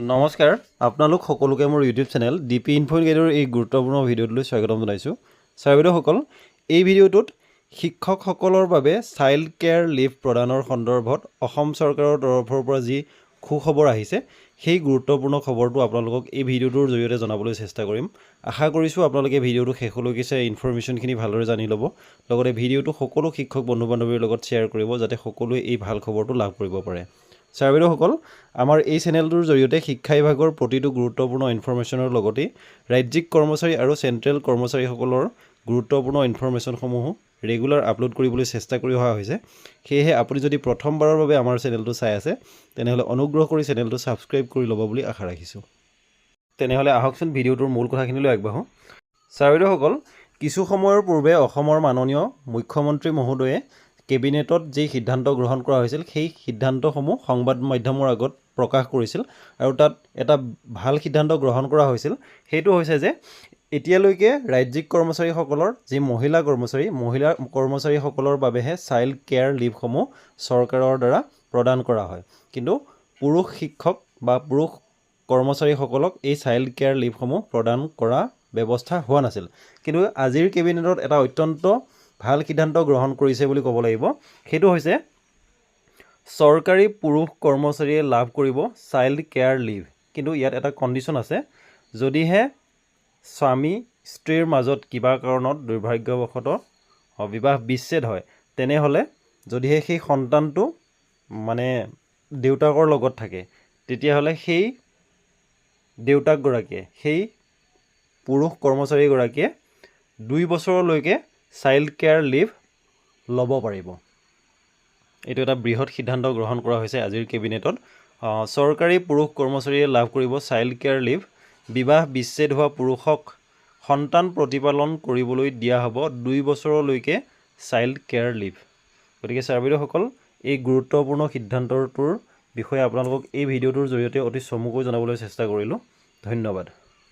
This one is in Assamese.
নমস্কাৰ, আপোনালোক সকলোকে মোৰ ইউটিউব চেনেল ডি পি ইনফ' গাইডৰ এই গুৰুত্বপূৰ্ণ ভিডিঅ'টোলৈ স্বাগতম জনাইছোঁ। ছাৰ বাইদেউসকল, এই ভিডিঅ'টোত শিক্ষকসকলৰ বাবে চাইল্ড কেয়াৰ লিভ প্ৰদানৰ সন্দৰ্ভত অসম চৰকাৰৰ তৰফৰ পৰা যি সুখবৰ আহিছে, সেই গুৰুত্বপূৰ্ণ খবৰটো আপোনালোকক এই ভিডিঅ'টোৰ জৰিয়তে জনাবলৈ চেষ্টা কৰিম। আশা কৰিছোঁ আপোনালোকে ভিডিঅ'টো শেষলৈকে চাই ইনফৰমেশ্যনখিনি ভালদৰে জানি ল'ব। লগতে ভিডিঅ'টো সকলো শিক্ষক বন্ধু বান্ধৱীৰ লগত শ্বেয়াৰ কৰিব, যাতে সকলোৱে এই ভাল খবৰটো লাভ কৰিব পাৰে। ছাৰ বাইদেউসকল, আমাৰ এই চেনেলটোৰ জৰিয়তে শিক্ষা বিভাগৰ প্ৰতিটো গুৰুত্বপূৰ্ণ ইনফৰমেশ্যনৰ লগতে ৰাজ্যিক কৰ্মচাৰী আৰু চেণ্ট্ৰেল কৰ্মচাৰীসকলৰ গুৰুত্বপূৰ্ণ ইনফৰমেশ্যনসমূহো ৰেগুলাৰ আপলোড কৰিবলৈ চেষ্টা কৰি অহা হৈছে। সেয়েহে আপুনি যদি প্ৰথমবাৰৰ বাবে আমাৰ চেনেলটো চাই আছে, তেনেহ'লে অনুগ্ৰহ কৰি চেনেলটো ছাবস্ক্ৰাইব কৰি ল'ব বুলি আশা ৰাখিছোঁ। তেনেহ'লে আহকচোন, ভিডিঅ'টোৰ মূল কথাখিনিলৈ আগবাঢ়োঁ। ছাৰ বাইদেউসকল, কিছু সময়ৰ পূৰ্বে অসমৰ মাননীয় মুখ্যমন্ত্ৰী মহোদয়ে কেবিনেটত যি সিদ্ধান্ত গ্ৰহণ কৰা হৈছিল, সেই সিদ্ধান্তসমূহ সংবাদ মাধ্যমৰ আগত প্ৰকাশ কৰিছিল আৰু তাত এটা ভাল সিদ্ধান্ত গ্ৰহণ কৰা হৈছিল। সেইটো হৈছে যে এতিয়ালৈকে ৰাজ্যিক কৰ্মচাৰীসকলৰ যি মহিলা কৰ্মচাৰী, মহিলা কৰ্মচাৰীসকলৰ বাবেহে চাইল্ড কেয়াৰ লিভসমূহ চৰকাৰৰ দ্বাৰা প্ৰদান কৰা হয়। কিন্তু পুৰুষ শিক্ষক বা পুৰুষ কৰ্মচাৰীসকলক এই চাইল্ড কেয়াৰ লিভসমূহ প্ৰদান কৰা ব্যৱস্থা হোৱা নাছিল। কিন্তু আজিৰ কেবিনেটত এটা অত্যন্ত ভাল সিদ্ধান্ত গ্ৰহণ কৰিছে বুলি ক'ব লাগিব। সেইটো হৈছে চৰকাৰী পুৰুষ কৰ্মচাৰীয়ে লাভ কৰিব চাইল্ড কেয়াৰ লিভ। কিন্তু ইয়াত এটা কণ্ডিশ্যন আছে। যদিহে স্বামী স্ত্ৰীৰ মাজত কিবা কাৰণত দুৰ্ভাগ্যবশতঃ বিবাহ বিচ্ছেদ হয়, তেনেহ'লে যদিহে সেই সন্তানটো মানে দেউতাকৰ লগত থাকে, তেতিয়াহ'লে সেই দেউতাকগৰাকীয়ে, সেই পুৰুষ কৰ্মচাৰীগৰাকীয়ে 2 বছৰলৈকে চাইল্ড কেয়াৰ লিভ ল'ব পাৰিব। এইটো এটা বৃহৎ সিদ্ধান্ত গ্ৰহণ কৰা হৈছে আজিৰ কেবিনেটত। চৰকাৰী পুৰুষ কৰ্মচাৰীয়ে লাভ কৰিব চাইল্ড কেয়াৰ লিভ। বিবাহ বিচ্ছেদ হোৱা পুৰুষক সন্তান প্ৰতিপালন কৰিবলৈ দিয়া হ'ব 2 বছৰলৈকে চাইল্ড কেয়াৰ লিভ। গতিকে ছাৰ বাইদেউসকল, এই গুৰুত্বপূৰ্ণ সিদ্ধান্তটোৰ বিষয়ে আপোনালোকক এই ভিডিঅ'টোৰ জৰিয়তে অতি চমুকৈ জনাবলৈ চেষ্টা কৰিলোঁ। ধন্যবাদ।